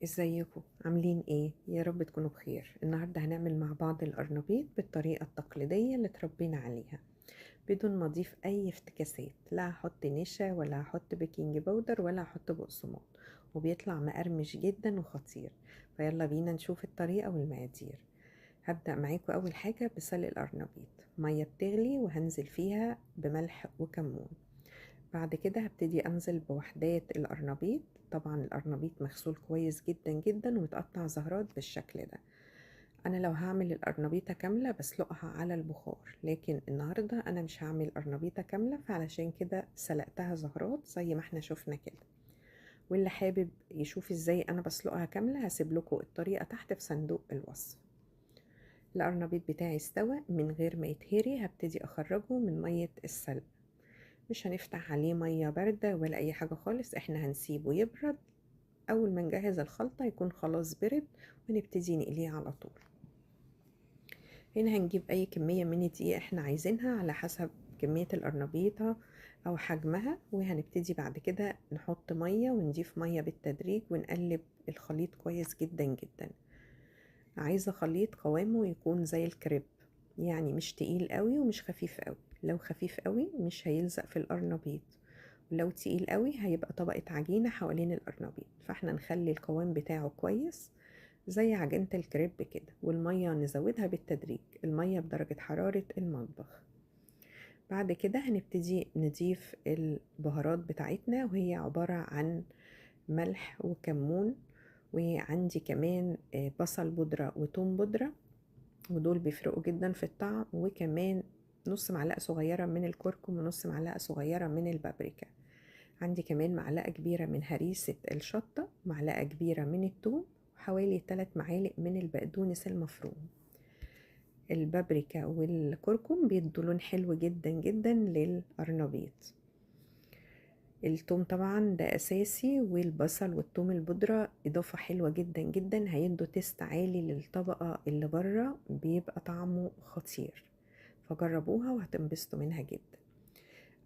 ازيكم عاملين ايه؟ يا رب تكونوا بخير. النهارده هنعمل مع بعض القرنبيط بالطريقة التقليدية اللي اتربينا عليها، بدون ما اضيف اي افتكاسات، لا هحط نشا ولا هحط baking powder ولا هحط بقسماط، وبيطلع مقرمش جدا وخطير. فيلا بينا نشوف الطريقة والمقادير. هبدا معاكم اول حاجة بسلق القرنبيط. مية بتغلي وهنزل فيها بملح وكمون. بعد كده هبتدي انزل بوحدات القرنبيط. طبعا القرنبيط مغسول كويس جدا جدا ومتقطع زهرات بالشكل ده. انا لو هعمل القرنبيطه كاملة بسلقها على البخار، لكن النهارده انا مش هعمل قرنبيطه كاملة، فعلشان كده سلقتها زهرات زي ما احنا شفنا كده. واللي حابب يشوف ازاي انا بسلقها كاملة هسيب لكم الطريقة تحت في صندوق الوصف. القرنبيط بتاعي استوى من غير ما يتهري، هبتدي اخرجه من مية السلق. مش هنفتح عليه مية باردة ولا اي حاجة خالص، احنا هنسيبه يبرد. اول ما نجهز الخلطة يكون خلاص برد ونبتدي نقليه على طول. هنا هنجيب اي كمية من الدقيق احنا عايزينها على حسب كمية القرنبيطه او حجمها، وهنبتدي بعد كده نحط مية ونضيف مية بالتدريج ونقلب الخليط كويس جدا جدا. عايزه خليط قوامه يكون زي الكريب، يعني مش تقيل قوي ومش خفيف قوي. لو خفيف قوي مش هيلزق في القرنبيط، ولو تقيل قوي هيبقى طبقة عجينة حوالين القرنبيط. فاحنا نخلي القوام بتاعه كويس زي عجينة الكريب كده، والمية نزودها بالتدريج، المية بدرجة حرارة المطبخ. بعد كده هنبتدي نضيف البهارات بتاعتنا، وهي عبارة عن ملح وكمون، وعندي كمان بصل بودرة وتوم بودرة، ودول بيفرقوا جدا في الطعم، وكمان نص معلقة صغيرة من الكركم ونص معلقة صغيرة من البابريكا. عندي كمان معلقة كبيرة من هريسة الشطة، معلقة كبيرة من الثوم، وحوالي 3 معالق من البقدونس المفروم. البابريكا والكركم بيدوا لون حلو جدا جدا للقرنبيط. الثوم طبعا ده اساسي، والبصل والثوم البودرة اضافة حلوة جدا جدا، هيدوا taste عالي للطبقة اللي بره، بيبقى طعمه خطير. فجربوها وهتنبسطوا منها جدا.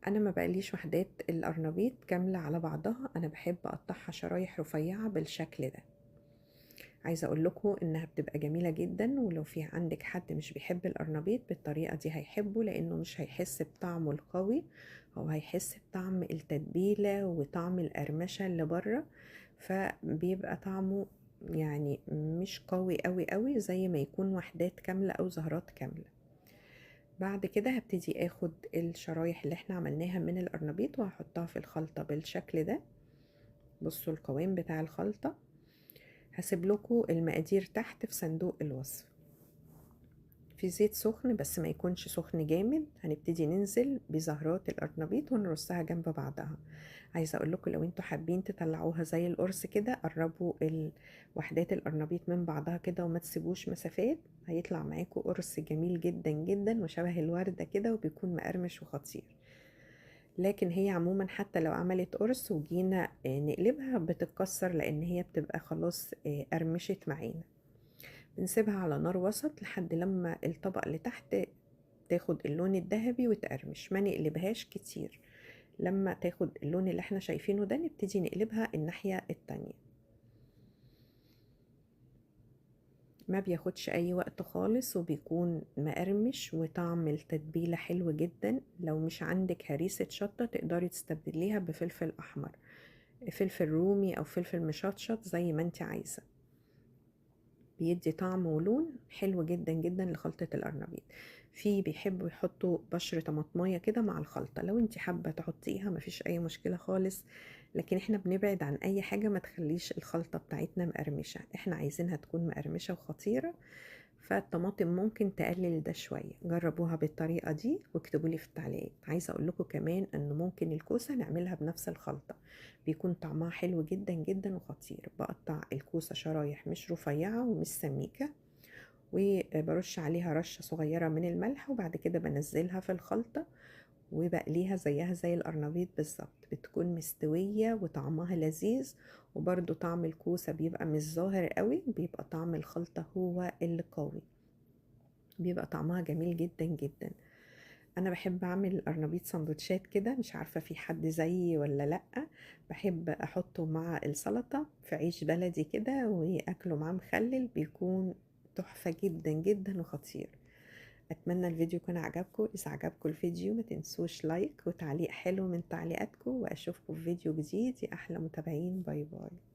انا ما بقليش وحدات القرنبيط كاملة على بعضها، انا بحب اقطعها شرايح رفيعة بالشكل ده. عايزة اقول لكم انها بتبقى جميلة جدا، ولو في عندك حد مش بيحب القرنبيط بالطريقة دي هيحبه، لانه مش هيحس بطعمه القوي، او هيحس بطعم التتبيلة وطعم القرمشة اللي بره، فبيبقى طعمه يعني مش قوي قوي قوي زي ما يكون وحدات كاملة او زهرات كاملة. بعد كده هبتدي اخد الشرايح اللي احنا عملناها من القرنبيط وهحطها في الخلطة بالشكل ده. بصوا القوام بتاع الخلطة. هسيب لكم المقادير تحت في صندوق الوصف. في زيت سخن بس ما يكونش سخن جامد، هنبتدي ننزل بزهرات القرنبيط ونرصها جنب بعضها. عايزه اقول لكم لو انتوا حابين تطلعوها زي القرص كده، قربوا وحدات القرنبيط من بعضها كده وما تسيبوش مسافات، هيطلع معاكم قرص جميل جدا جدا وشبه الورده كده، وبيكون مقرمش وخطير. لكن هي عموما حتى لو عملت قرص وجينا نقلبها بتتكسر، لان هي بتبقى خلاص قرمشت معانا. بنسيبها على نار وسط لحد لما الطبق اللي تحت تاخد اللون الذهبي وتقرمش، ما نقلبهاش كتير. لما تاخد اللون اللي احنا شايفينه ده نبتدي نقلبها الناحية التانية. ما بياخدش اي وقت خالص، وبيكون مقرمش وطعم التتبيلة حلو جدا. لو مش عندك هريسة شطة تقدري تستبدليها بفلفل احمر، فلفل رومي او فلفل مشطشط زي ما انت عايزة، بيدي طعم ولون حلو جدا جدا لخلطة القرنبيط. في بيحبوا يحطوا بشر طماطمية كده مع الخلطة، لو انت حابة تحطيها مفيش اي مشكلة خالص، لكن احنا بنبعد عن اي حاجة ما تخليش الخلطة بتاعتنا مقرمشة، احنا عايزينها تكون مقرمشة وخطيرة، فالطماطم ممكن تقلل ده شوية. جربوها بالطريقة دي واكتبوا لي في التعليقات. عايزة اقول لكم كمان انه ممكن الكوسة نعملها بنفس الخلطة، بيكون طعمها حلو جدا جدا وخطير. بقطع الكوسة شرايح مش رفيعة ومش سميكة، وبرش عليها رشة صغيرة من الملح، وبعد كده بنزلها في الخلطة وبقليها زيها زي القرنبيط بالظبط، بتكون مستوية وطعمها لذيذ، وبرده طعم الكوسة بيبقى مش ظاهر قوي، بيبقى طعم الخلطة هو اللي قوي، بيبقى طعمها جميل جدا جدا. انا بحب اعمل القرنبيط سندوتشات كده، مش عارفة في حد زيي ولا لأ. بحب احطه مع السلطة في عيش بلدي كده واكله معاه مخلل، بيكون تحفة جدا جدا وخطير. اتمنى الفيديو يكون عجبكم. اذا عجبكم الفيديو ما تنسوش like وتعليق حلو من تعليقاتكم، واشوفكم في فيديو جديد يا احلى متابعين. bye bye.